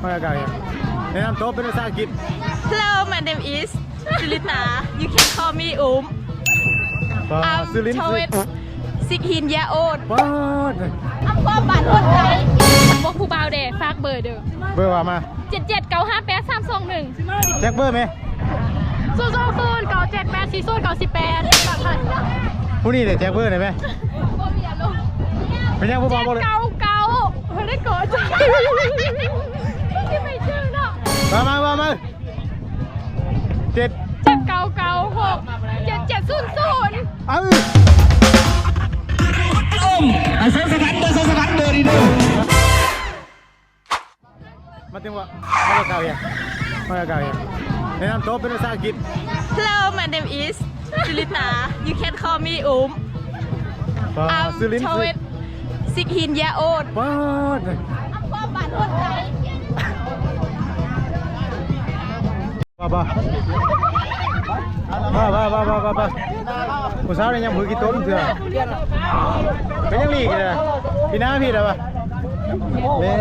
ມາການແນະນຳໂຕເປັນພາສາອັງກິດ. Hello, my name is Julita. You can call me Um. ປາ I'm ຊື່ຫຼິ້ນ twelve, sixteen year old. ປາດ ອຳເພີບ້ານໂພນໄຊ. ບອກຜູ້ບ່າວເດ້ ຝາກເບີເດີ. ເບີວ່າມາ ເຈັດເຈັດເກົ້າຫ້າແປດສາມສອງໜຶ່ງ. ແຈັກເບີແມ? ສູນສອງສູນເກົ້າເຈັດແປດສີ່ສູນເກົ້າສິບແປດ. ຜູ້ນີ້ເດ້ ແຈັກເບີໄດ້ແມ? ເປັນຫຍັງບໍ່ບອກເລີຍ? ເຈັດເກົ້າເກົ້າ. ເພິ່ນໄດ້ໂກດ ທີ່ໄປຊື່ເນາະ. ວ່າມາ ວ່າມາ. ເຈັດ ເຈັດເກົ້າເກົ້າຫົກເຈັດເຈັດສູນສູນ. ເອີ ອາ ສາວສະຫວັນເດີ ສາວສະຫວັນເດີ ນີ້ເດີ. ມາເຖິງວ່າ ມາຈາກກາວເຮຍ ມາຈາກກາວເຮຍ. ແນະນຳໂຕເປັນພາສາອັງກິດ. Hello, my name is Julita. You can call me Um. ປາ I'm ຊື່ຫຼິ້ນ twelve, sixteen year old. ປາດ ອຳເພີບ້ານໂພນໄຊ. ວ່າ ວ່າ ວ່າ ວ່າ ຜູ້ສາວນີ້ຍັງບໍ່ຂີ້ຕົມເທື່ອ. ເປັນຫຍັງລີກເດີ ພີ່ໜ້າພີ່ລະວ່າ. ແມ່